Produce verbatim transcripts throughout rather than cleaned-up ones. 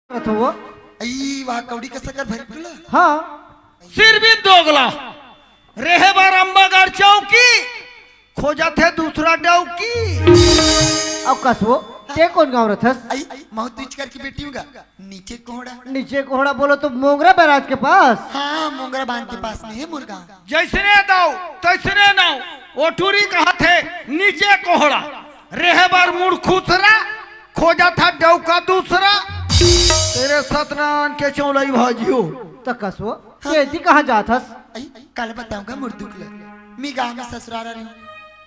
रथो वो। अई, वाह, कौड़ी के सकर भरी टुला। हाँ। सिर भी दोगला। रेहे बर अम्बागढ़ चौकी, खोजत हे दूसरा डौकी। अब कस वो, ते कौन गाँव रथस? अई, महू तुच करके बेटी हूँ गा। नीचे कोहड़ा। नीचे कोहड़ा बोलो तो मोंगरा बैराज के पास। हाँ, मोंगरा बांध के पास में है मोर गाँव। जैसने दाऊ, तैसने नाऊ। ओ टूरी कहत हे, नीचे कोहड़ा। रेहे बर मुड़ खुसरा, खोजत हे डौका दूसरा। तेरे सतनान के चौलाई भाजियो। त कस वो, हाँ। ते ती कहाँ जात हस? अई, काल बताऊंगा मोर दुख ल। मी गाँव में ससुरारा रही हूँ।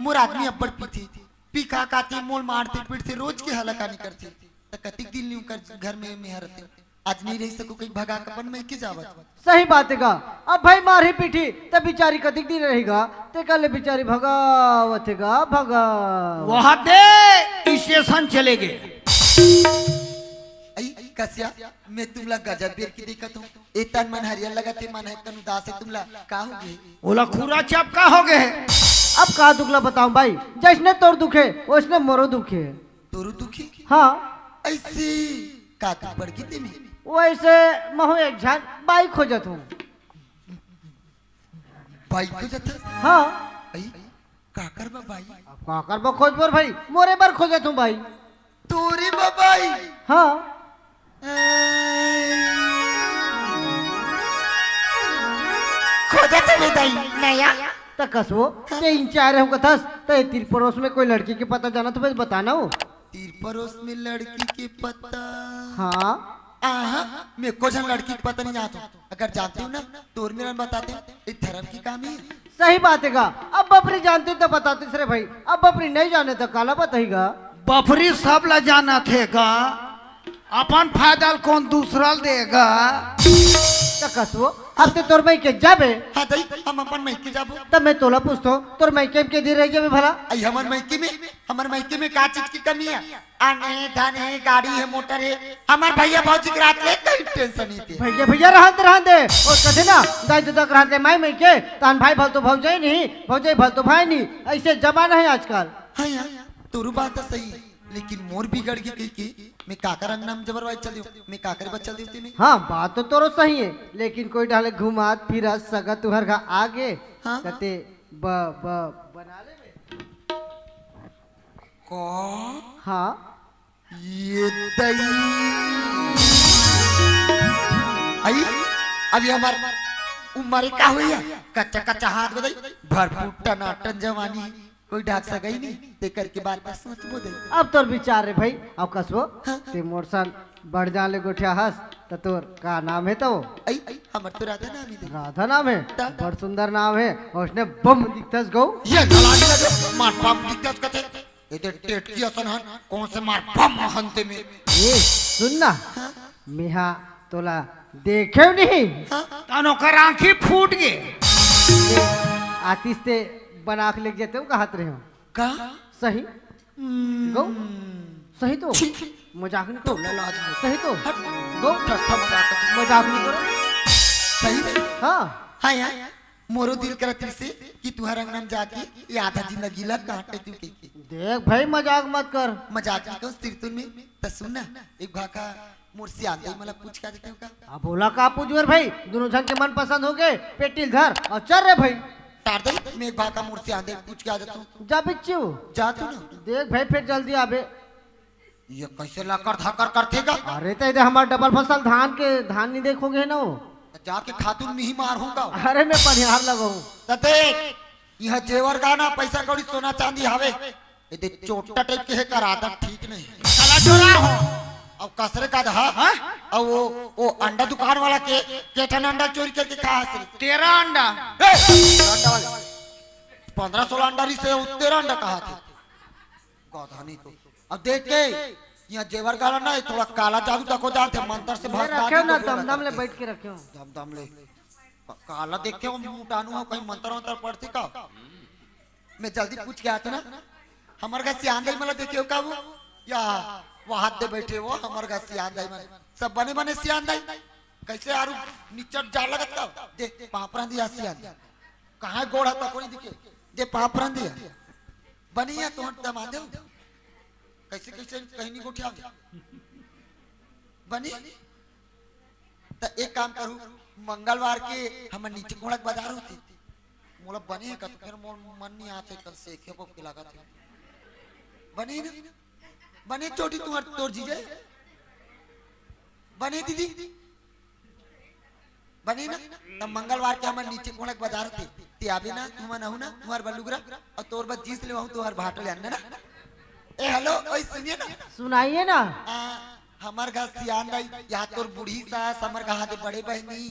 मोर आदमी अब्बड़ पीथे। पी खा खाथे, मोल मारथे, पीटथे, रोज के हलाकानी करथे। त कतिक दिन ले उनकर घर में मेहर रथे। आज नहीं रही सकूँ, कहीं भगा के अपन मइके जावत। सही बात हे गा। अब भाई मारही पीटही, त बिचारी कतिक दिन रही गा, ते काले बिचारी भगावत हे गा, भगावत। वहाँ दे स्टेशन चले गए। अई, कसिया, मैं तुमला गजब बेर के देखत हूँ। ए तन मन हरियर लगत हे, मन हे तन उदास हे, तुमला का हो गए? ओला खुरा चप का हो गए? अब का दुख ला बताऊं भाई, जैसने तोर दुख हे, वैसने मोरो दुख हे। तोरो दुख हे? हाँ। ऐसे का दुख पड़ गई तेमे? वैसे महू एक झन बाई खोजत हूँ। बाई खोजत हस? हाँ। अई, काकर बा बाई? अब काकर बा खोजबोर भाई, मोरे बर खोजत हूँ बाई। तोरे बा बाई? हाँ। खोजत हवे दाई, नया। त कस वो, ते इंचारे हूँ कथस, त ए तिर परोस में कोई लड़की के पता जानत हवे त बताना हो। तिर परोस में लड़की के पता? हाँ। आहा, मैं को झन लड़की के पता नहीं जानत हूँ। अगर जानते हूँ ना, तोर मेरन बताते हूँ। ए धर्म की काम ही। सही बात हे गा। अब बपरी जानते त बताते रे भाई, अब बपरी नहीं जाने त काला बताही गा। बपरी सब ला जानत हे गा, अपन फायदा ल कौन दूसरा ल देगा? त कस वो, अब ते तोर मइके जाबे? हाँ दाई, हम अपन मइके जाबो। त मैं तोला पूछत हूँ, तोर मइके में के दिन रह जाबे भला? अई हमर मइके में, हमर मइके में का चीज की कमी हे? अन्न हे, धन हे, गाड़ी हे, मोटर हे। हमर भैया भौजी के रहत ले कहीं टेंशन नहीं थे। भैया, भैया रहन दे, रहन दे। ओ कथे ना, दाई ददा के रहत ले माई मइके, तान भाई भल तो भौजाई नहीं, भौजाई भल तो भाई नहीं। ऐसे जमाना हे आजकल। हाँ यार, तोरू बात तो सही हे, लेकिन मोर बिगड़ गई कही के, मैं काकर अंगना में जबरवाई चल दियो, मैं काकर बच्चा देवती नहीं। हाँ, बात तो तोरो सही हे, लेकिन कोई डाले घुमात फिरत सगा तुहर घर आगे, हाँ। कते ब, ब, बना ले बे। का? हाँ। ये दई। अई, अभी हमर उम्र का होइया? कच्चा, कच्चा हाथ बदई, भरपूर टनाटन जवानी, कोई ढाक सका ही नहीं, ते करके बात बस सोच बो दई। अब तोर विचार रे भाई, अब कस वो, हाँ। ते मोर सन बढ़ जा ले गोठिया हस, त तोर का नाम हे तो? अई, हमर तो राधा नाम हे दई। राधा नाम हे? त? बड़ सुंदर नाम हे, और उसने बम दिखतस गौ। ये नलाज लगे, मार बम दिखतस कथे। एदे टेटकी असन हन, कौन से मार बम हंते में। ए, सुन ना, हाँ? मेहा तोला देखेव नहीं। हाँ? तन ओकर आँखी फूट गे। ए, आतिस ते बना के लेके जाते हो, कहत रहे हो। का? सही? हम्म। गौ? सही तो? छी। मजाक नहीं तो। तोला लाज नहीं। सही तो? हट। गौ? ठट्ठा मजाक कर। मजाक नहीं करो। सही में? हाँ। हाँ यार। मोरो दिल करत रिसे कि तुहर अंगना में जाके ये आधा जिंदगी ला काट लेती हूँ कह के। देख भाई, मजाक मत कर। मजाक नहीं कहूँ, सिरतुन में। त सुन ना, एक भाका मोर सियान दई मला पूछ के आ देते हो का? अब बोला का पूछ मेरे भाई, दोनों झन के मन पसंद हो गए, पेटी ल धर और चल रे भाई। टार दई, मैं एक भाका मोर सियान दई पूछ के आ जाता हूँ। जा बिच्चू। जा तू ना। देख भाई, फिर जल्दी आबे। ये कैसे लकर धकर करथे गा? अरे, त एदे हमार डबल फसल धान के, धान नहीं देखोगे ना वो। त जाके खातू नहीं मार होगा। अरे, मैं पनिहार लगाऊं। त देख, यहाँ जेवर गहना, पैसा कौड़ी, सोना चांदी हवे। एदे चोट्टा टाइप के हे, कर आदत ठीक नहीं। साला चोरा हो। अब कसरे का दहा? हाँ? अब वो, वो अंडा दुकान वाला के, केठन अंडा चोरी करके खा हस रे। तेरह अंडा। ए, अंडा वाले। पन्द्रह सोलह अंडा रिसे, वो तेरह अंडा कहा थे। गधा नहीं तो। अब देख के, यहाँ जेवर गाला ना, थोड़ा काला जादू तको जानथे, मंत्र से ये भस्म रखे आदमी ना, को दम दम ले करथे। बैठ के रखे हो। दम दम ले। काला देख के वो मुटानू हो, कहीं मंत्र वंत्र पढ़ती का? मैं जल्दी पूछ के आया था ना, हमर घर सियान दाई मला देखे हो का वो? या, वो हाथ दे बैठे वो, हमर घर सियान दाई मन। सब बने बने सियान दाई। कैसे आरू निचट जा लगत का? दे, पाँव परन दिया सियान दाई। कहाँ गोड़ है तो कोई दिखे? दे, पाँव परन दिया। बनिया तो हम दमा दे। कैसे, कैसे कहीं नहीं गोठिया? बनी? त एक काम करू, मंगलवार के हमर नीचे कोड़क बाजार होती, मोला बने हे का? त फेर मोर मन नहीं आथे, कल से खेपो के लागत हे। बने ना? बने चोटी तुम्हार, तोर जीजे? बने दीदी? बने ना? त मंगलवार के हमर नीचे कोड़क बाजार होती, ते आबे ना, तुमन आहू ना, तुम्हार बलुगरा, अउ तोर बर जींस लेवाहूं, तुम्हार भाटो ले आना ना। ए, हेलो, ओए, सुनिए ना। सुनाइए ना। आ, हमर घर सियान दाई, या तोर बूढ़ी सास, हमर कहा दे बड़े बहिनी,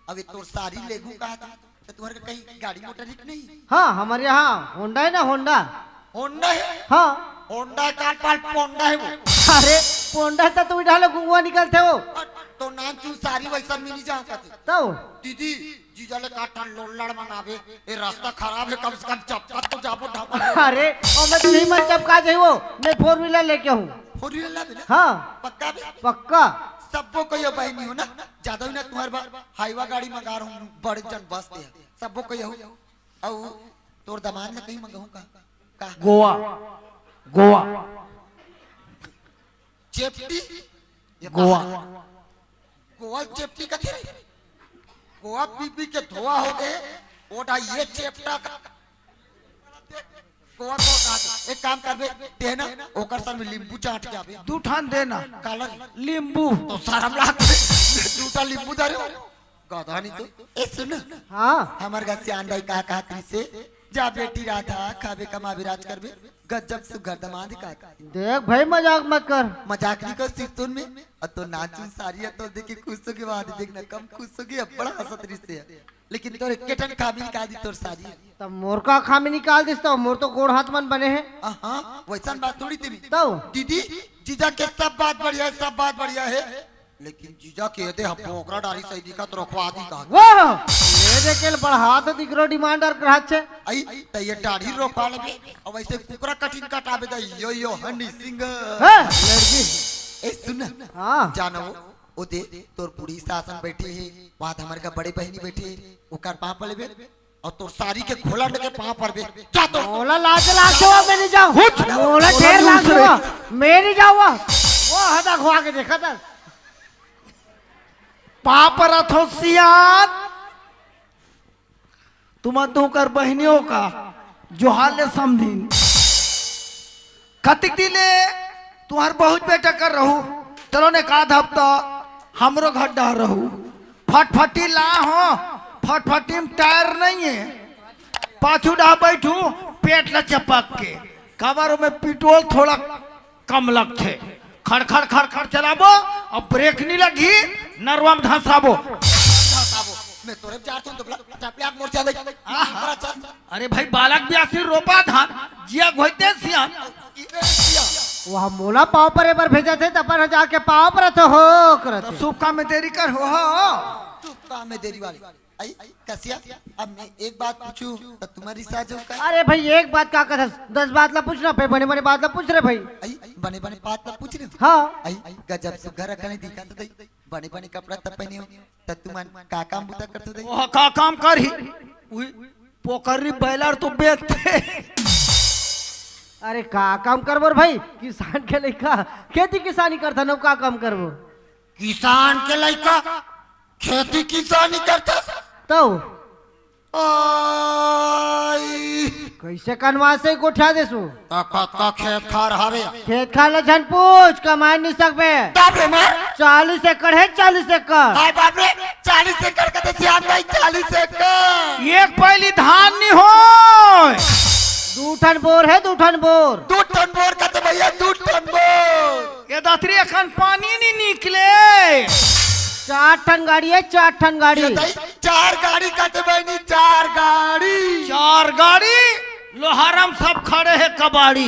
अबे तोर सारी लेगू कहा था, त तुम्हारे का कहीं गाड़ी मोटर ही कि नहीं? हाँ, हमर यहाँ होंडा हे ना, होंडा। होंडा हे? हाँ। होंडा काल पाल पोंडा हे वो। अरे, पोंडा त तू डालो गुंगवा निकलथे वो। तो नान चू सारी वैसा मिली जाओ कथे। तब? दीदी, जीजा ले का ठन लोल्लड़ मंगावे, ए रास्ता खराब हे, कम से कम चपका तो जाबो ढाबा। अरे, ओ मैं तुझे मन चपका जाई वो, मैं four wheeler लेके हूँ। Four wheeler लाबे ना? हाँ। पक्का बे? पक्का। सबो कहियो बहिनी हो ना, ज्यादा ही ना तुम्हारे बा-, हाईवा गाड़ी मंगा रहा हूँ, बड़े जन बस दे। सबो कहियो, अउ तोर दमांद ले कहीं मंगाहूँ का? का? गोवा, गोवा। चेपटी? ये गोवा। कहाँ? गोवा चेपटी कथे रे? गोवा पी पी के धोआ हो गए, ओटा ये चेपटा का। गोवा को कहा था? एक काम करबे, दे ना, ओकर संग में लींबू चाट के आबे। दू ठन देना। काला रे? लींबू। तो शरम लाग, दू ठन लींबू धरे हो। गधा नहीं तो। ए, सुन। हाँ। हमर घर से आंदा ही कहा, कहा तेरी से, जा बेटी राधा, खाबे कमाबे राज करबे, गजब सुघर दमाद का। देख भाई, मजाक मत कर। मजाक नहीं कर, सिरतुन में। अ तो नाचू सारी है, तो देख के खुश हो गई, वहां देख ना, कम खुश हो गई, अब बड़ा हंसत रही से। लेकिन तोर एक ठन खामी निकाल दी तोर सारी। तब मोर का खामी निकाल दिस, तो मोर तो गोड़ हाथ मन बने हैं। हाँ, वैसन बात थोड़ी थी। तब? दीदी, जीजा के सब बात बढ़िया है, सब बात बढ़िया है। लेकिन जीजा के दे हम बोकरा डारी सही दिखा तो रखवा दी का। वाह! ये देखे बढ़ा तो दिकरो demand और ग्राहक छे। आई, त ये डारी रोकवा लेबे, अब ऐसे कुकरा कटिंग कटाबे दा, यो, यो, हनी सिंह। हाँ, लड़की। ए, सुन ना। हाँ। जानो, ओ दे, तोर बूढ़ी सासन बैठी है, वहां हमर का बड़े बहिनी बैठी है, ओकर पाँव पर लेबे, और तोर सारी के खोला लेके पाँव पर बे, जा तो। मोला लाज लाग जावा, मैं नहीं जाऊँ। हुच। मोला मोला ढेर लाज दूसरे। जावा, मैं नहीं जाऊँगा। वो हदा खुआ के देखा था। पाँव परत हो सियान, तुम तो कर बहिनियों का जोहार ले समझिन। कतिक दिन ले तुहर बहुत बेटा कर रहू, चलो ने का हफ्ता हमरो घर डहर रहू। फटफटी ला हो, फटफटी में टायर नहीं है, पाछू डहा बैठू पेट ला चपक के, काबर में पेट्रोल थोड़ा कम लगथे। खड़खड़ खड़खड़ चलाबो, अब ब्रेक नहीं लगी, नरवा में धंसाबो। धंसाबो। मैं तोरे चार सौ दुबला, टपलिया मोर चले। आहा। बड़ा चल। अरे भाई, बालक ब्यासी रोपा धान, जिया घोइते सियान। वह मोला पाँव पर एक बार भेजा थे, तब पर जाके पाँव पर तो हो करत तो हे। शुभ काम में देरी कर हो, हो। शुभ काम में देरी वाली। आई, कसिया, अब मैं एक बात पूछूं, तो तुम्हारी साझो का? अरे भाई, एक बात का कथस, दस बात ला पूछना, पे बने बने बात ला पूछ रे भाई। आई, बने बने बात ला पूछ रहे हो? हाँ। आई, गजब सुघर रखने दिखा तो दई, बने बने कपड़ा तब पहने हो, तब तुमन का काम बुता करते दई? ओह, का काम करही? उही पोकरी बैलर तो बेचते। अरे का काम करबो रे भाई, किसान के लइका खेती किसानी करथन, अउ का काम करबो? किसान के लइका खेती किसानी करथस? तो आई। कैसे कनवा से गोठा देसु? त कतका खेत खार हवे? खेत खार ल झन पूछ, कमाए नहीं सकबे। तब रे मार। चालीस एकड़ है, चालीस एकड़। हाय बाप रे, चालीस एकड़ कथे श्याम भाई, चालीस एकड़। एक पैली धान नहीं होय। दू ठन बोर है, दू ठन बोर। दू ठन बोर कथे भैया, दू ठन बोर। ये दतरी अखन पानी नहीं निकले। चार ठन गाड़ी है, चार ठन गाड़ी। ये दाई, चार गाड़ी कथे बहिनी, चार गाड़ी। चार गाड़ी, लोहारम सब खड़े है कबाड़ी।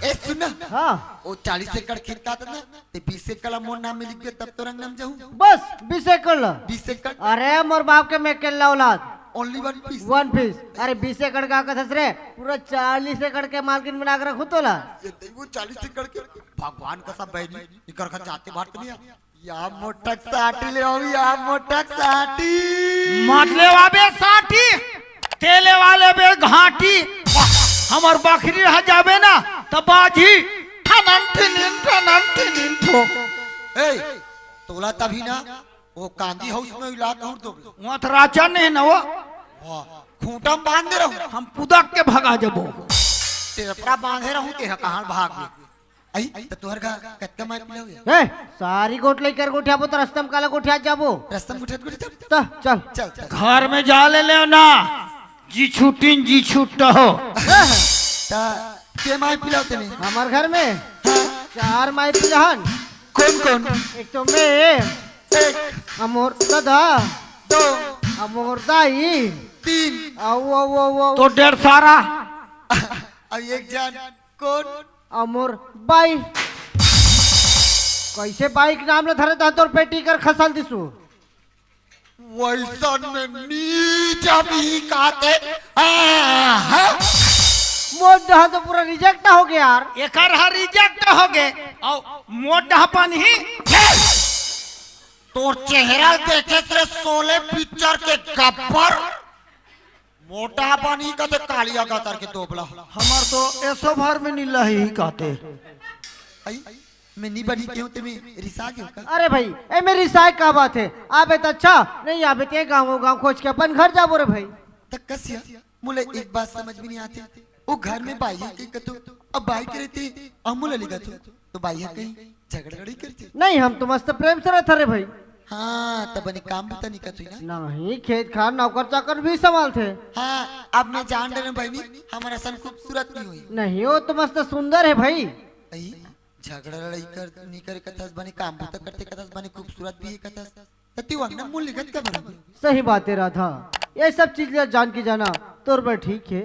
ए, सुन ना। हाँ। ओ चालीस एकड़ खेत का था ना, ते बीस एकड़ ला मोर नाम में लिख दे, तब तो रंग नाम जाऊँ। बस, बीस एकड़ ला। बीस एकड़? अरे, मोर बाप के मैं अकेला औलाद। Only one piece। One piece। अरे, बीस एकड़ का कथस रे, पूरा चालीस एकड़ के मालकिन बना के रखू तोला। ये देखो, चालीस एकड़ के भगवान का सब बहिनी, इकर का जाते बात नहीं है। या मोटक साटी ले आओ, या मोटक साटी। मत लेवा बे साटी, तेले वाले बे घाटी। हमर बखरी रह जाबे ना, त बाजी ठनन ठिनिन, ठनन ठिनिन ठो। ए, तोला तभी ना, वो कांदी हाउस में इला कहूँ तो वहाँ तो राचा नहीं ना वो। वाह, खूंटा में बांध दे रहूँ। हम पुदक के भगा जबो। तेरा बांधे रहूँ, तेरा कहाँ भाग गए? आई, त तोहर का कतका माई पिला हुआ? ए, सारी गोठ लेकर गोठियाबो त रस्ता म काला गोठिया जाबो? रस्ता म गोठिया, गोठिया जब? त चल। चल, चल। घर में जा ले लेव ना, जी छुटिन जी छुट्ट हो। त के माई पिला तेने? हमर घर में हाँ। चार माई पिला हन। कौन, कौन? एक तो मैं, एक। अमोर दादा, दो। अमोर दाई, तीन। अउ, अउ, अउ, अउ। तो डेढ़ सारा। अब एक जान कौन? अमोर बाई। कैसे बाई के नाम ल धरे तहन तोर पेटी कर खसल दिसू? वैसन में नी जबही काते। आहा। मोर डहा तो पूरा रिजेक्ट हो गया यार। एकर हा रिजेक्ट हो गए। और मोर डहा पानी ही। तोर चेहरा देखे से शोले पिक्चर के गब्बर। मोटा पानी का तो कालिया गतर के दोबला। हमार तो एसो भर में नीला ही कहते। आई, मैं नी बनी क्यों ते मैं रिसा क्यों का? अरे भाई, ए मेरी रिसाए का बात है? आबे त अच्छा, नहीं आबे ते गाँव गाँव खोज के अपन घर जाबो रे भाई। त कसिया, मुला एक बात समझ में नहीं आती। वो घर में बाई है कहीं कतो, अब बाई के रहते, अमूल अली का तो, तो बाई है कहीं झगड़ा लड़ाई करते। नहीं, हम तो मस्त प्रेम से रहता रे भाई। हाँ, त बने काम भी त नहीं करते ना। नहीं, खेत खार नौकर चाकर भी संभालते। हाँ, अब मैं जान डरे भाई नी, हमारा सन खूबसूरत नहीं हुई। नहीं, वो तो मस्त सुंदर है भाई। आई, झगड़ा लड़ाई कर, नहीं करे कथस, बने काम भी त करते कथस, बने खूबसूरत भी है कथस। त तू अंगना मुँह लिखत का बरोबर? सही बात है राधा, ये सब चीज ला जान के जाना तोर बर ठीक है।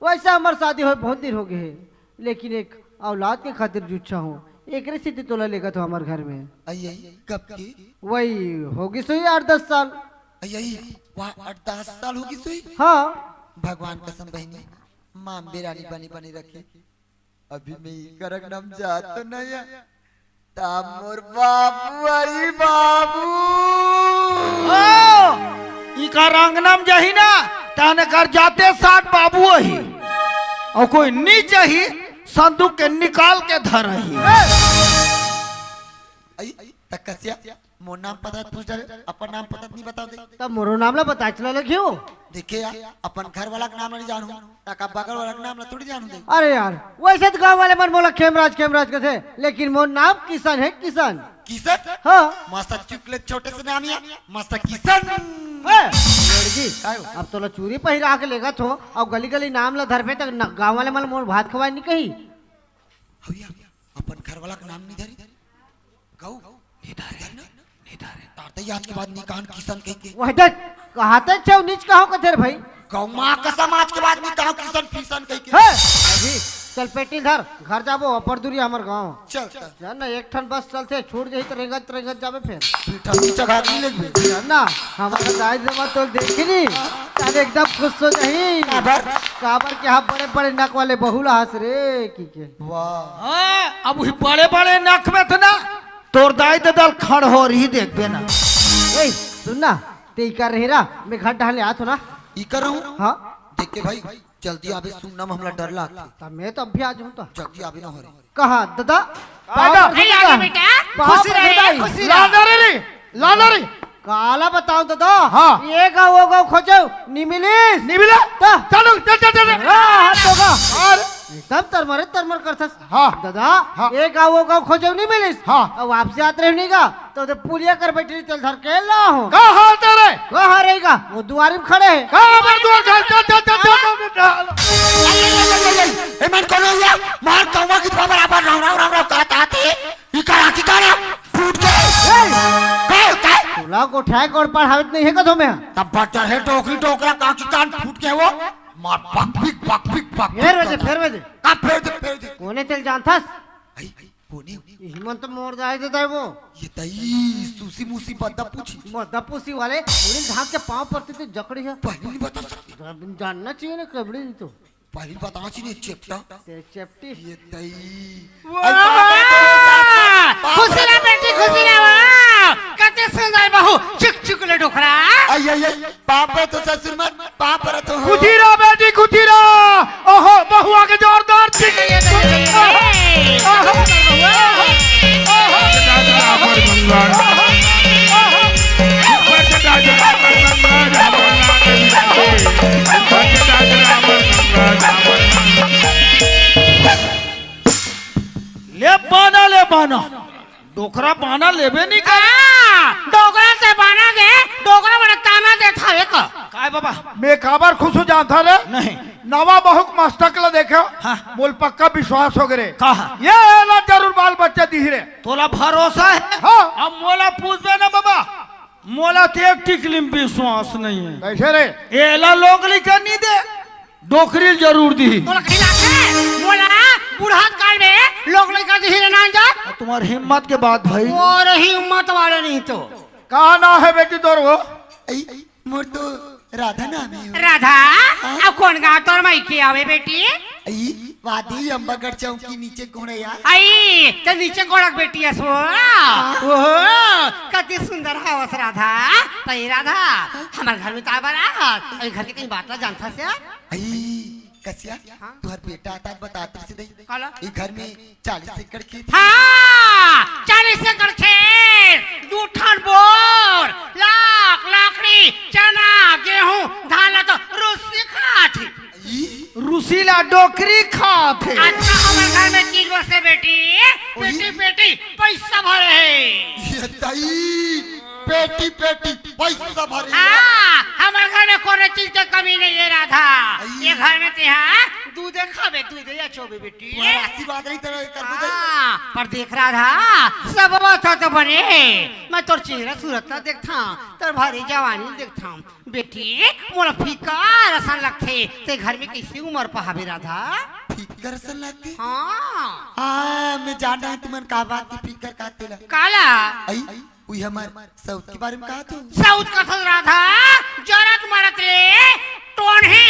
वैसे हमार शादी होए बहुत दिन हो गए है, लेकिन एक औलाद के खातिर जुच्छा हूँ, एकरे सेती तोला लेगत हूँ हमार घर में। आई, आई, कब के? वही होगी सोई आठ दस साल। आई, आई, वाह, आठ दस साल होगी सोई? हाँ। भगवान कसम बहिनी, माँ बेरानी बनी बनी रखे। अभी मैं इकर अंगना म जात तो नहीं है। ता मोर बाबू आई बाबू। ओ, इकर अंगना म जाही ना, तहन कर जाते साथ बाबू ही। और कोई नी जाही, संदूक के निकाल के धरही। आई, त कसिया, मोर नाम पता पूछ डरे, अपन नाम पता नहीं बता दे। तब मोरो नाम ला बता चला लगियो। देखे यार, अपन घर वाला के नाम नहीं जानू, ताका बगल वाला के नाम ला थोड़ी जानू दे। अरे यार, वैसे तो गांव वाले मन मोला खेमराज, खेमराज कथे, लेकिन मोर नाम किशन है, किशन। किशन? हाँ। मस्त चुकले छोटे से नाम या, मस्त किशन। ए, लड़की, काय हो? अब तोला चूरी पहिरा के लेगत हो, अब गली गली नाम ला धरबे तक न-, गांव वाले मन मोर भात खवाए नहीं कही। हविया, अपन घर वाला के नाम नहीं धरी। गऊ, नहीं धरे, नहीं धरे। तारते याद के बाद निकान किशन कह के। वह देख, कहाते छेव नीच कहो कथे रे भाई। गऊ माँ कसम आज के बाद नहीं कहो किशन फिशन कह के। हे, अभी चल पेटी धर, घर जाबो, अपर दूरी हमर गाँव। चल, चल। जान ना, एक ठन बस चलते, छूट जाही त रेंगत, रेंगत जाबे फेर। पीठा नीचे घात नहीं लेगबे। जान ना, हमर दाई जब तो देखी नी, तब एकदम खुश हो जाही। काबर? काबर के हाँ बड़े बड़े नक वाले बहू ला हंस रे, की के। वाह। हाँ, अब वही बड़े बड़े नक में थे ना, तोर दाई ददा ल खड़होर ही देखबे ना। ए, सुन ना, ते इकर रही रा, मैं घर डहले आत हो ना। इकर रहूं? हाँ। देख के भाई, जल्दी आबे, सुनना में हमला डर लागथे। त मैं तो अभी आ जाऊं तो। जल्दी आबे ना हो रे। कहा, ददा? आय पाँव दा। पर नहीं ददा। आगे बेटा। पाँव खुशी पर रहे, ददा। खुशी रहे। लाना रे रे, लाना रे। काला बताओ ददा? हाँ। ये गाँव, वो गाँव खोजो, नी मिलिस। नी मिला? तो? चलो, चल, चल, चल, चल। हाँ, हाथ होगा। और? एकदम तरमरे तरमर करथस। हाँ। ददा, हाँ। ये गाँव, वो गाँव खोजो, नी मिलिस। हाँ। अब वापसी आत रहे नहीं गा, तो उधर पुलिया कर बैठी तेल धर के ला हो। कहाँ हाल तेरे? कहाँ रहेगा? वो दुआरी में खड़े हैं। कहाँ पर दुआर खा-, चल, चल, चल, चल, चल, चल, चल। ए, मन कौन हो गया? मार कौवा की दुआ बराबर राव, राव, राव, राव, कहता आते। इकर आँखी कान फूट के। ए! काय, काय? तोला गोठाए गोड़ पढ़ावत नहीं है कथो में? तब बटर है डोकरी डोकरा का आँखी कान फूट के वो। मार बक बिक, बक बिक, बक बिक फेर बजे, करता। फेर बजे। का फेर दे, फेर दे। कोने तेल जानथस? आई, आई, कोने? इही मन तो मोर जाए देता है वो। ये तई सूसी मूसी बद्दा पूछी। बद्दा पूसी वाले, उन्हें धाक के पाँव पड़ते थे जकड़ी है। पहले नहीं बता सकते। जानना चाहिए ना कबड़ी नहीं तो। पहली बताना चाहिए चेपटा। ते चेपटी। ये तई। वाह! अरे बाप रे, बाप रे। खुशी रहा बेटी, खुशी रहा, वाह! कते सुंदर बहू, चुक चुक ले डोकरा। आई, आई, आई, बाप रे तो ससुर मत, बाप रे तो हो। खुशी रहा बेटी, खुशी रहा। ओहो, बहुआ के जोरदार चिक। ये, ये, ये, ये, ये। ओहो, ओहो, ओहो, ओहो। ओहो, ओहो, ओहो। बाना। डोकरा बाना लेबे नहीं करे। हाँ, डोकरा से बाना दे, डोकरा बड़ा ताना देत हवे का। काय बाबा? मैं काबर खुश हो जानता रे? नहीं। नवा बहुक मस्तक ला देखे हो? हाँ। मोला पक्का विश्वास हो गे रे। कहा? ये ला जरूर बाल बच्चा दिही रे। तोला भरोसा हे? हाँ। अब मोला पूछबे ना बाबा, मोला तो एक टिकली में विश्वास नहीं हे। कैसे रे? एला लोग लइका नहीं दे, डोकरी ल जरूर दिही। तोला कहीं लागथे? मोला बुढ़ात काल में लोग लइका दिही रे नान जा। तुम्हार हिम्मत के बात भाई। और हिम्मत वाले नहीं तो। का नाम हे बेटी तोर वो? आई, मोर तो राधा नाम हे। राधा? हाँ? अब कोन गाँव तोर मइके आवे बेटी? आई, वादी अम्बागढ़ चौकी नीचे कोड़े यार। आई, त नीचे कोड़क बेटी हस वो। हाँ। ओहो, कति सुंदर हवस राधा। त ए राधा, हमर घर में त आबर आ, अउ घर के कहीं बात ला जानथस या? आई, कसिया, हाँ? तुहर बेटा आता बतात रहिस दई। काला? ए घर में चालीस एकड़ खेत हे। हाँ, चालीस एकड़ खेत, दू ठन बोर, लाख, लाकड़ी, चना, गेहूं, धान ला तो रूसी खात हे। ई? रूसी ला डोकरी खात हे। अच्छा, हमर घर में चीज बसे बेटी, ओही? पेटी, पेटी, पैसा भरे हे। ये दई, पेटी पेटी पैसा भरे। हाँ, हमर घर में कोनो चीज के कमी नहीं हे राधा। आई। ये घर में ते हाँ दूधे खाबे, दूधे या चोबे बेटी। तुम्हारा आशीर्वाद नहीं तो कर दे। हाँ, पर देख राधा, सब बात तो बने। मैं तोर चेहरा सूरत ला देखथंव, तोर भारी जवानी देखथंव। बेटी, मोला फिकर असन लगथे, ते घर में कैसे उमर पहाबे राधा? फिकर असन लगथे? हाँ। हाँ, मैं जानथंव तुमन का बात के फिकर का तेला। काला? आई, उही हमर सऊत के बारे में कहा तू? सऊत कथस राधा, जरत मरत ले, टोनही।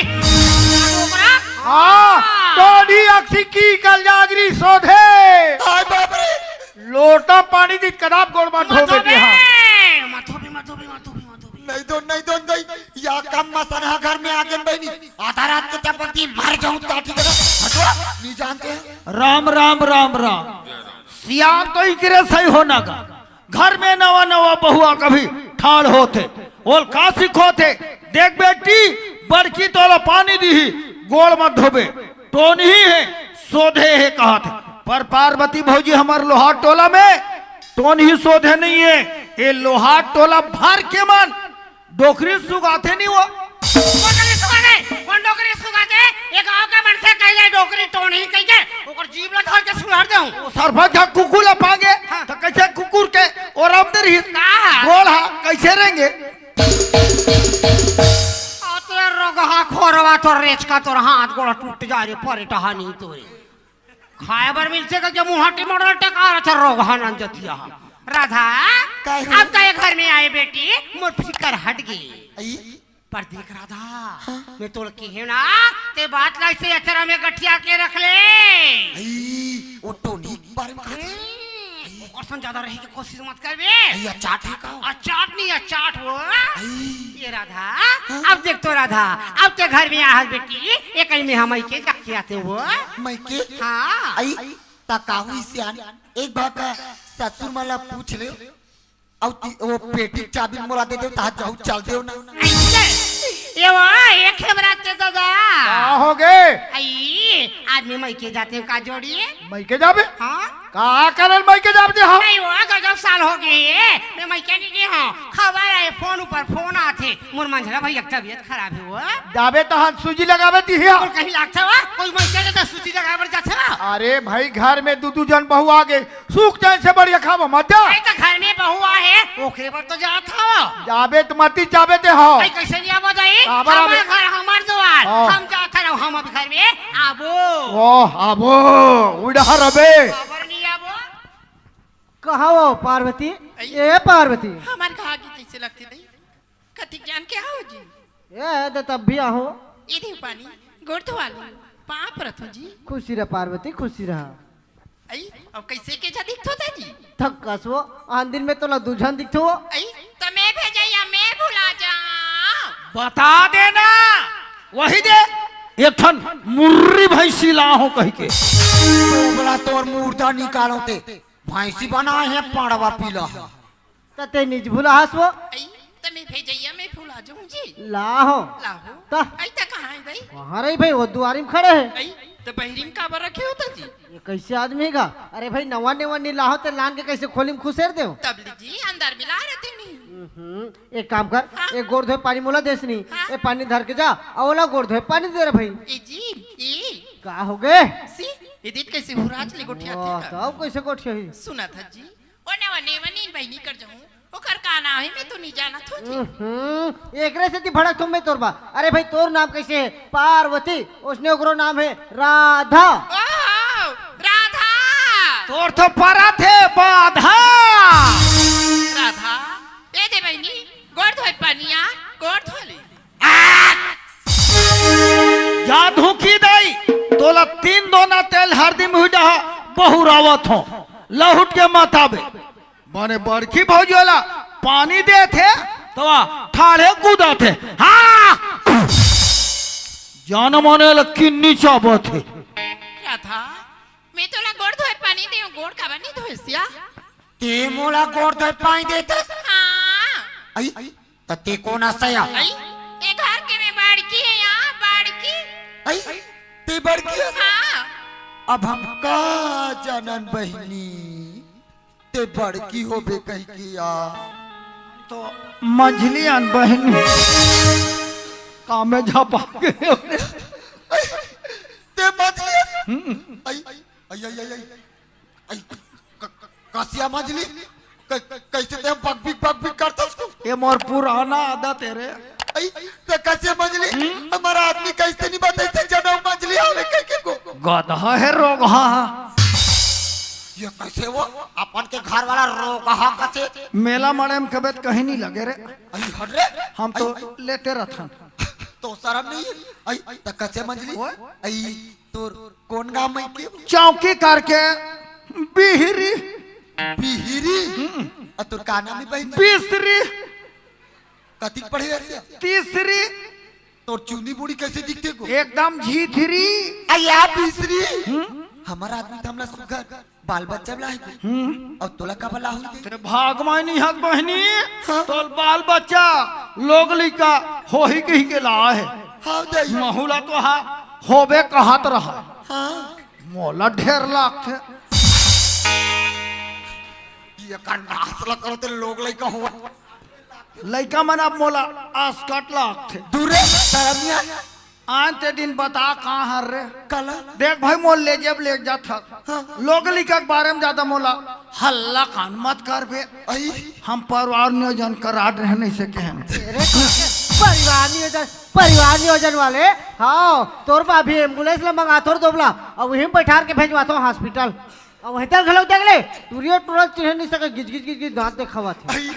हाँ, हाँ। टोनही अक्सी की कल जागरी सोधे। हाय बाप रे। लोटा पानी दी कदाप गोड़ मा धोबे मत धोबे, हाँ। मत धोबे, मत धोबे, मत धोबे, मत धोबे। नहीं दो, नहीं दो, नहीं। या कम मसनहा घर में आगे बहिनी। आधा रात के चपकती मर जाऊं ताटी करा। हटो, नहीं जानते हैं। राम, राम, राम, राम। सियान तो इकरे सही होना का। घर में नवा नवा बहुआ कभी ठाढ़ होथे, ओल का सिखोथे? देख बेटी, बड़की तोला पानी दीही, गोड़ मत धोबे, टोनही हे, सोधे हे कहत हे। पर पार्वती भौजी हमर लोहार टोला में टोनही सोधे नहीं हे। ए लोहार टोला भर के मन डोकरी सुगाथे नहीं वो। कोन डोकरी सुगाथे? कोन डोकरी सुगाथे? ये गांव के मनखे कहि दे डोकरी टोनही कहि के, ओकर जीभ ला धर के सुलहर देहूं। सरपंच हा कुकुर ला पागे, हाँ। त कैसे कुकुर के ओरम दे रहिस? का? गोड़ हा कैसे रेंगे? अतरे रोगहा खोरवा तोर रेचका तोर हाथ गोड़ टूट जा रे, परे टहानी तोरे। खाए बर मिलथे का, के मुहाटी मड़ल टेकार अच्छा रोगहा नन जतिया हा। राधा, काहे हो? अब तो ये घर में आए बेटी, मोर फिकर हट गे। आई? पर देख राधा, हाँ। मैं तोला कहेंव ना, ते बात ला अइसे अचरा में गठिया के रख ले। आई, वो टोनी के बारे में कहा था। हम्म, ओकर सन ज्यादा रहे के कोशिश मत करबे। आई, अचाट हे का? अचाट नहीं, अचाट वो। आई। ये राधा, हाँ? अब देख तो राधा, अब ते घर में आहस बेटी, एकई में हम मइके जाके आतेंव वो। मइके? हाँ। आई, त का होइस सियान, एक बार का ससुर मन ला पूछ ले। अउ ती-, वो पेटी के चाबी मोला दे देव, तहाँ जाहू चल देव ना। अइसे? ये वो, ये खेबरा के दादा। का हो गे? आई, आज मैं मइके जातेंव का जोड़ी? मइके जाबे? हाँ। का करन मइके जाबे ते, हाँ? नहीं वो, गजब साल हो गे हे, मैं मइके नहीं गे हंव। खबर आए, फोन ऊपर फोन आथे, मोर मंझला भइया के तबीयत खराब हे वो। जाबे तहाँ सूजी लगाबे तिही, हाँ? कहीं लागथे वो, कोई मइके जाथे सूजी लगाए बर जाथे वो। अरे भाई, घर में दू दू झन बहू आगे, सुख चैन से बढ़िया खावा मत जा। अरे त घर में बहू आहे, ओकरे बर तो जात हव। जाबे त मती जाबे ते हव। अरे कैसे नहीं आबो दाई? काबर आबे? हमर घर, हमर दुआर। हाँ। हम जात हन, हम अब घर में आबो। ओह, आबो। उड़ार अबे। काबर नहीं आबो? कहाँ हो पार्वती? अई। ए पार्वती। हमर कहाँ की कैसे लगती दाई? कतिक जान के आओ जी? ए, दे तब भी आहो। ए देव पानी, गोड़ धोवा लो, पाँव परत हो जी। खुशी रह पार्वती, खुशी रह। अई, अब कैसे के जा दिखथो दाई जी? थक कसवो, आन दिन में तोला दू झन दिखथो। अई, त मैं भेजइया, मैं भुला जाओ। बता देना, वही दे, एक ठन मुर्री भैंसी लाहो कहि के। तो बोला तोर मुर्दा निकालो ते, भैंसी बना है पाड़वा पीला। त ते निज भुलाहस वो। अई, त मैं भेजइया, मैं भुला जाऊं जी। लाहो। लाहो। त? अई, त कहाँ है दाई? वहाँ रही भाई, वो दुआरी में खड़े है। अई, तो बहिरी में काबर रखे हो त जी? ये कैसे आदमी हे गा? अरे भाई, नवा नेवा नी लाहो ते लान के कैसे खोली में खुसेर देव? तब ले जी, अंदर मिला रहते नहीं। हम्म, एक काम कर, हाँ? एक गोड़ धोए पानी मोला देस नी। हाँ? ए पानी धर के जा, अउ ओला गोड़ धोए पानी दे रे भाई। ए जी, ए। का हो गे? सी, ए दीदी कैसे हुराच ले गोठियाथे वाह, का? तब कैसे गोठियाही? सुना था जी, ओ नवा नेवा नी बहिनी कर जाऊं, ओकर का नाम हे, मैं तो नहीं जानत हो जी। हम्म, एकरे सेती भड़क थों मैं तोर बा। अरे भाई, तोर नाम कैसे हे? पार्वती। उसने ओकरो नाम हे राधा। ओहो, राधा। तोर तो परत हे बाधा। राधा, ए दे बहिनी, गोड़ धोए पानी आ, गोड़ धो ले। या धुकी दई, तोला तीन दोना तेल हरदी मुही डहा बहुरावत हो, लहुट के मत आबे। बने बड़की भौजी वाला पानी देथे, तो ठाढ़े कूदथे। हाँ, जान माने ला किन्नी चाबत हे। राधा, मैं तोला गोड़ धोए पानी देव, गोड़ काबर नहीं धोइस या? ते मोला गोड़ धोए पानी देथस? हाँ। अई, त ते कोन अस या? अई, ए घर के मैं बड़की हे या, बड़की। अई, ते बड़की हस? हाँ। अब हम का जानन बहिनी, ते बड़की होबे कहिके या। तो मझली अन बहिनी, का मैं झपा गे? अई, ते मझली हस? हम्म। अई, अई, अई, अई, अई। अई, क-, क-, कसिया मझली, क-, क-, कैसे ते बकबिक, बकबिक करथस को? ये मोर पुराना आदत हे रे। अई, ते कसिया मझली, हम्म? हमर आदमी कैसे नहीं बताइस ते जनऊ मझली हवे कहिके को? गधा हे रोगहा। ये कैसे वो? अपन के घर वाला रोगहा कथे? मेला मड़े में कबे त कहीं नहीं लगे रे। अई, हट रे। हम तो अई, अई। लेटे रहथन। तो शरम नहीं हे? अई, ते कसिया मझली? ओए? अई, तोर कोन गांव में के? चौकी करके बिहरी। बिहरी? हम्म। अ तोर का नाम हे बहिनी? बिसरी। कतिक पढ़े हस? तीसरी। तोर चुनी बूढ़ी कैसे दिखथे को? एकदम झीथरी। अ या बिसरी। हम्म। हमर आदमी त हमला सुघर बाल बच्चा ला हे को। हम्म। अउ तोला का बला होई दे? ते भाग माय नहीं हस बहिनी, हाँ? तोर बाल बच्चा लोग लइका होही कहिके ला हे। हाँ, दई। महू ला तो हा, होबे कहत रहा। हाँ। मोला ढेर लागथे। ये कर नास ला करो ते लोग लइका हो। लइका मन अब मोला आसकट लागथे। दूर रे, शरमिया। आन ते दिन बता कहाँ हर रे? काला? देख भाई, मोर ले जेब ले जात हस। हाँ। लोग लइका के बारे में ज्यादा मोला हल्ला कान मत करबे। अई। हम परिवार नियोजन करा रहे नहीं सके हैं। अरे, परिवार नियोजन, परिवार नियोजन वाले, हाँ, तोर बा अभी एम्बुलेंस ला मंगा तोर दोबला, अउ वहीं बैठार के भेजवाथों हॉस्पिटल। अउ वहीं तक घलो देख ले, टूरियो टूरा चिन्हे नहीं सके, गिज गिज गिज गिज दांत देखावत हे। अई,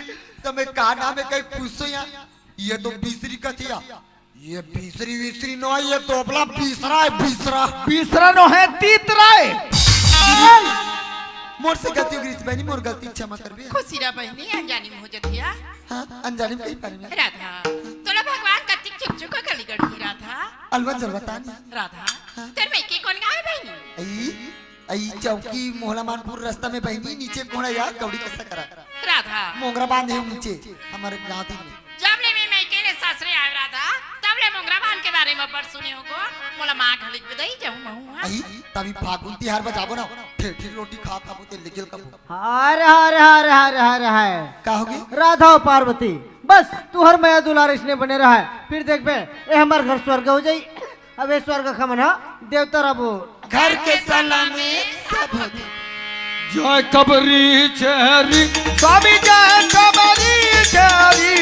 त मैं का नाम हे कहीं पूछो या? ये तो बिसरी कथे या। ये बिसरी विसरी नो हे, ये दोबला बिसरा हे, बिसरा। बिसरा नो हे, तीतरा हे। मोर से गलती हो गे रिहिस बहिनी, मोर गलती क्षमा करबे। खुशी रह बहिनी, अनजानी में हो जथे या। हाँ, अनजानी में कहीं पानी में। राधा, तोला भगवान कतिक चुक चुक कली गढ़ी राधा। अलवा जलवा तानी। राधा, हाँ। तोर मइके कोन गाँव हे बहिनी? अई, अई चौकी मोहला मानपुर रास्ता में बहिनी, नीचे कोहड़ा या कौड़ी कस्सा करा। राधा। मोंगरा बांध हे नीचे, हमर गाँव दिन में। जब ले मैं मइके ले सासरे आए राधा, तब ले मोंगरा बांध के बारे में बड़ सुने हो गो। मोला माँ घलिक बदई जाऊँ महू, हाँ? अई, तभी फागुन तिहार बजाबो ना, ठेठी रोटी खा खाबो ते लेके कबो। हर, हर, हर, हर, हर, हर। का होगे? राधा अउ पार्वती, बस तुहर मया दुलार इसने बने रहय, फिर देखबे, ए हमर घर स्वर्ग हो जाई। अब ए स्वर्ग खमन ह देवता रबो। घर के सलामे सब होथे। जय कबरी चेरी, स्वामी जय कबरी चेरी।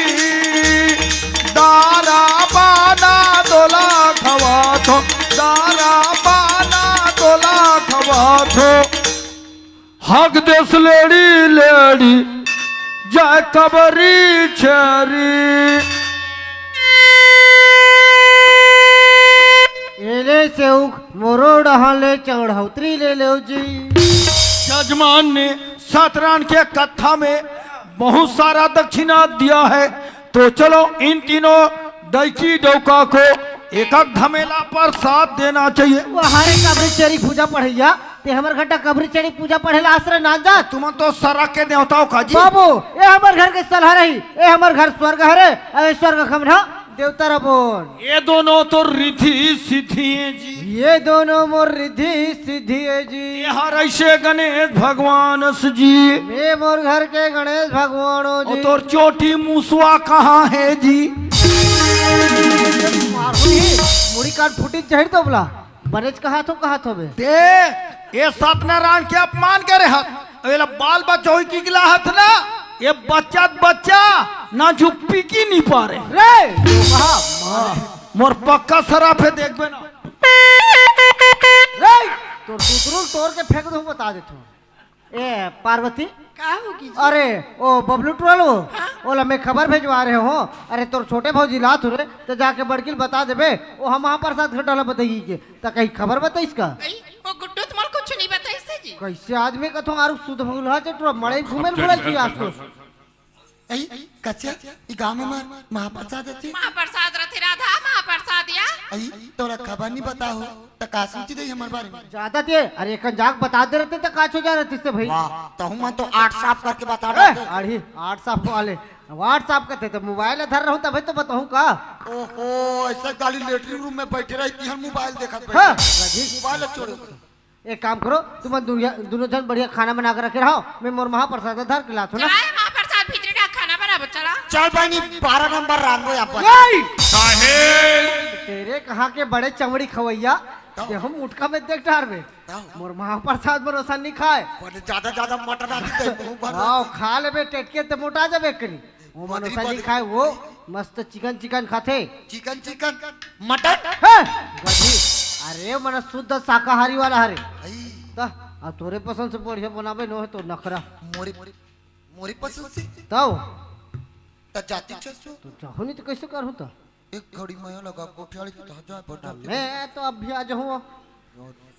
दारा पाना तोला खवाथो, दारा पाना तोला खवाथो। हक देस लेड़ी लेड़ी, जय कबरी छेरी। एले सेउक मोरो डहान ले चढ़ौतरी ले लेव जी। जजमान ने सतरान के कत्था में बहुत सारा दक्षिणा दिया है, तो चलो इन तीनों डौकी डौका को एक एक धमेला प्रसाद देना चाहिए। वाह रे कबरी चेरी पूजा पढ़इया, ते हमर घंटा कबरी चेरी पूजा पढ़े ला आश्रय ना जात। तुमन तो सरग के देवता हो का जी। बाबू, ए हमर घर के सलहा रही, ए हमर घर स्वर्ग हरे, अबे स्वर्ग खमन ह देवता रबोन। ये दोनों तो रिद्धि सिद्धि हैं जी। ये दोनों मोर रिद्धि सिद्धि हे जी। ये हर ऐसे गणेश भगवान स जी। मैं मोर घर के गणेश भगवान हो जी। तोर चोटी मुसवा कहाँ हे जी? मारहूँ ही, मुड़ी कान फूटी चढ़ तो बोला। बनेच कहा थो, कहा थो बे। ते, ये सत्यनारायण के अपमान करे हस। अब एला बाल बच्चा होई की गिला हस ना, ये बच्चा त बच्चा, ना झुप्पी की नहीं पारे। रे, कहा? मोर पक्का सराप हे, देखबे ना। रे, तोर सुतरू ल तोर के फेंक दूँ, बता देथों। ए, पार्वती। का होगे जी? अरे, ओ बबलू टुरा ल हो, हाँ? ओला मैं खबर भेजवा रहे हों। अरे, तोर छोटे भौजी ल आत हो रे, त जाके बड़की ल बता देबे, ओ हम महाप्रसाद घटा ला बताही के, त कहीं खबर बताइस का? अई, ओ गुड्डू त मोला कुछ नहीं बताइस हे जी। कैसे आदमी कथों आरु सुध भूलहा चे टुरा, मड़ई घूमे ल बोला छी आज तो। अई, कच्चा, ई गाँव में मार, महाप्रसाद रथे। महाप्रसाद रथे राधा, महाप्रसाद या। अई, तोला खबर नहीं बताहो, त का सोची दे हमर बारे में? ज्यादा दे, अरे एकन जाके बता दे रहते त का हो जा रहते से भाई। वाह, तहूँ मन तो आठ साफ करके बता ए, देते। अरे, आठ साफ वाले, WhatsApp करते त मोबाइल धर रहूँ तभी तो बताहूँ का। ओहो, ऐसा गाली लेटरिन रूम में बैठे रही, तिहर मोबाइल देखत हाँ। बैठे। मोबाइल छोड़ो। एक काम करो, तुम दुनिया, दोनों जन बढ़िया खाना बना के रखे रहो, मैं मोर महाप्रसाद धर के लात हों ना। चला, ये महाप्रसाद भीतरी डाल, खाना बनाबो, चला। चल बहनी, बारह नंबर रांधो यहाँ पर। यही! साहेब! तेरे कहाँ के बड़े चमड़ी खवैया, तब? ते हम मुटका में देख डार में। तब? मोर महाप्रसाद भरोसा नहीं खाए। बोले, ज्यादा, ज्यादा मटन आ जाते, मुंह भर आओ, खा लेबे, टेटके ते मोटा जाबे कनी। वो बदरी, मनुष्य नहीं बदरी। खाए, वो मस्त चिकन चिकन खाथे। Chicken chicken? मटन? हे, गधी। अरे, मन शुद्ध शाकाहारी वाला हरे। आई। त, अब तोरे पसंद से बढ़िया बनाबे, नो हे तो नखरा। मोरी, मोरी पसंद से? तब? त जाती छस तो? तो चाहो नहीं तो कैसे करहूँ त? एक घड़ी में लगा गोठियाली के कहा जाए, भर जाती। मैं तो अभी आ जाऊँ।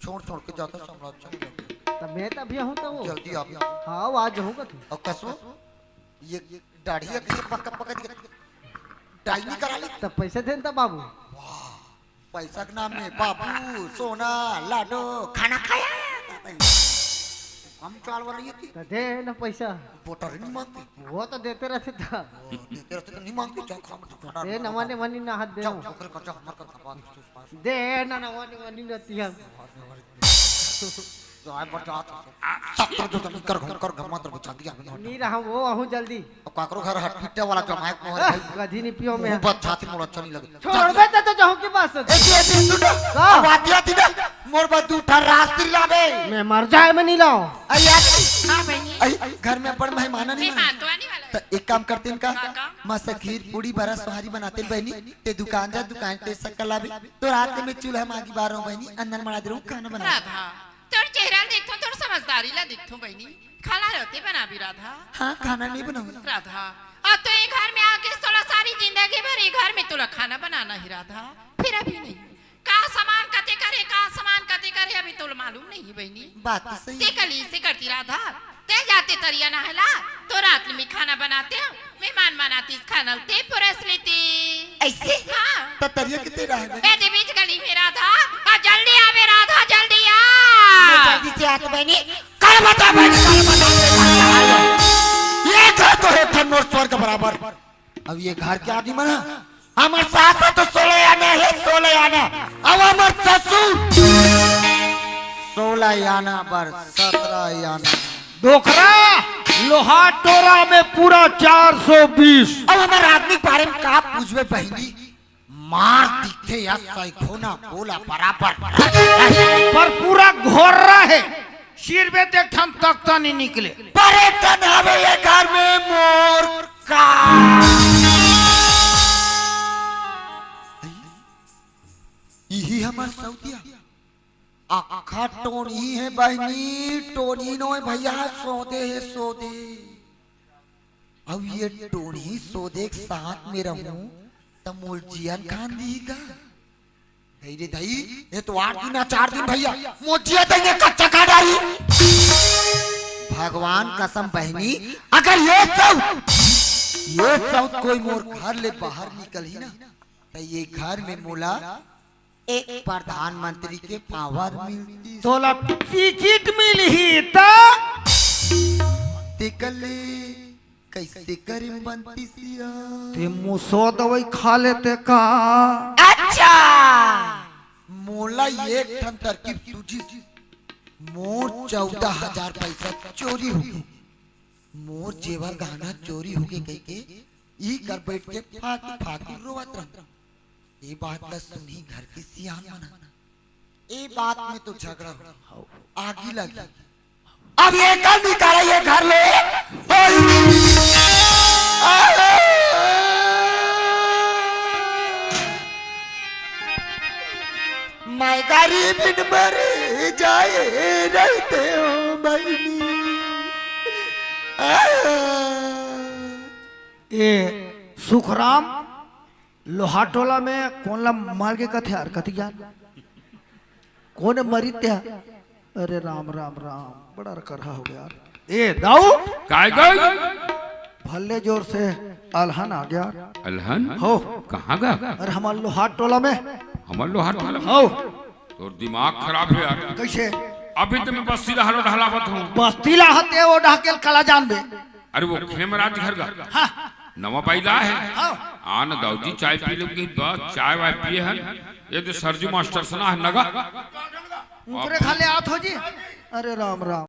छोड़, छोड़ के जाता साम्राज्य में जाके। तब मैं तो अभी आहूँ तो वो। जल्दी आ। हाँ, वो आ जाऊँगा तू। और कसो, ये दाढ़ी कैसे पकड़, पकड़ के डाई नहीं करा ले? तब पैसे देन तब बाबू। वाह, पैसा के नाम में बाबू, सोना, लाडो, खाना खाया। हम चाल वाला ये थी। तो दे ना पैसा। बोटर नहीं मांगते। वो तो देते रहते था। वो देते रहते तो नहीं मांगते, जाओ खाओ, मत खाना, दे ना, मत माने, खाओ। माने ना हाथ दे जाओ, ना। छोकरे का जाओ, हमारे घर का बात। दे ना, ना, माने, माने ना तिया। जो आए बचा तो। सत्तर जो जल्दी कर, घर, घर, घर मात्र बचा दिया मैंने। नहीं रहा, वो आहूँ जल्दी। अब काकरो घर हट पिट्टे वाला जमाए को है आह, भाई। गधी नहीं पियो मैं। मुंह बात छाती मोड़ा अच्छा नहीं लगे। छोड़ बे, ते तो जाहूँ के पास। ए, ए, ए, सुन ना। का? अब आती, आती ना। मोर बस दू ठा रास्त्री लाबे। मैं मर जाए, मैं नहीं लाओ। अरे यार। हाँ, बहनी। अरे, घर में अपन मेहमान नहीं मेहमान तो आने वाला है। तो एक काम करते हैं का? का, का? मस्त खीर, पूड़ी, बरा, सोहारी बनाते हैं बहनी। ते दुकान जा, दुकान ते शक्कर लाबे। तो रात में चूल्हा मागी बारो बहनी, अंदर मड़ा दे रहूं, खाना बना। राधा, तोर चेहरा ल देखथों, तोर समझदारी ला देखथों बहनी। खाना रहते बनाबे राधा। हाँ, खाना नहीं बनाऊंगा। राधा, अब तो ये घर में आके तोला सारी जिंदगी भर ये घर में तोला खाना बनाना हे राधा। फिर अभी नहीं। का सामान कते करे, का सामान कते करे, अभी तोला मालूम नहीं हे बहनी। बात तो सही ते है। कल इसे करती राधा, ते जाते तरिया नहला, तो रात में खाना बनाते हो, मेहमान मनातीस खाना ते पुरस लेती। ऐसे? हाँ। तो तरिया कितने रहे बे? ए, ते बीच गली में राधा, आ जल्दी आबे राधा, जल्दी आ। मैं जल्दी से आत बहनी, कल बता बहनी, कल बता। ये घर तो हे धन और स्वर्ग बराबर। अब ये घर के आदमी मना, हमर सास तो सोलह आना हे, सोलह आना। अब हमर ससुर सोलह आना बर सत्रह आना। डोकरा, लोहार टोरा में पूरा चार सौ बीस। अब हमर आदमी के बारे में का पूछबे बहनी? मार दिखथे या सैखोना गोला बराबर। पर पूरा घोर्रा हे, सिर में देख ठन तख्ता नहीं निकले। पर एक ठन हवे ये घर में मोर का। इही हमर सौतिया। अक्खा टोनी हे बहनी, टोनी नोय भैया, सोदे हे सोदे। अब ये टोनी सोदे के साथ में रहूं, त मोर जियन खान दिही का? दई रे दई, ये तो आठ दिन या चार दिन भैया, मोर जिया दई ने कच्चा खा डारी। भगवान कसम बहनी, अगर ये सब, ये सब कोई मोर घर ले बाहर निकलही ना, त ये घर में मोला एक प्रधानमंत्री के पावर मिलती। तोला टिकट मिलही त? तेकर ले कैसे करे बनती सिया? ते मुसो दवाई खा लेते का? अच्छा, मोला एक ठन तरकीब सूझिस। मोर चौदह हजार पैसा चोरी होगे, मोर जेवर गहना चोरी होगे कहिके ई कर बैठ के फाकी फाकी रोवत रहंव। ए बात ल सुनही घर के सियान मन ह। ए बात में तो झगड़ा हो, आगी लगी। अब ये कर निकाला ये घर ले। मैं गरीब मर जाए रहते हो बहिनी। ए सुखराम, लोहार टोला में कोन ला मार के कथे यार, कति यार? कोन मरी त्या? अरे राम, राम, राम, बड़ा करहा हो गया यार। ए दाऊ, काय गय? भल्ले जोर से अलहन आ गया। अलहन? हो। कहाँ गा? अरे हमार लोहार टोला में। हमार लोहार टोला में? हो। तोर दिमाग खराब हे यार। कैसे? अभी तो मैं बस्ती डहलो डहलावत हूँ। बस्ती ला हते वो डहकेल कला जान दे। अरे वो खेमराज घर गा। हाँ। नवा बाइला हे। हाँ। आन दाऊ जी चाय पी लो कि बस चाय वाय पिए हन। ये तो सरजू मास्टर सना हे नगा। उनकरे खा ले आत हो जी। अरे राम राम।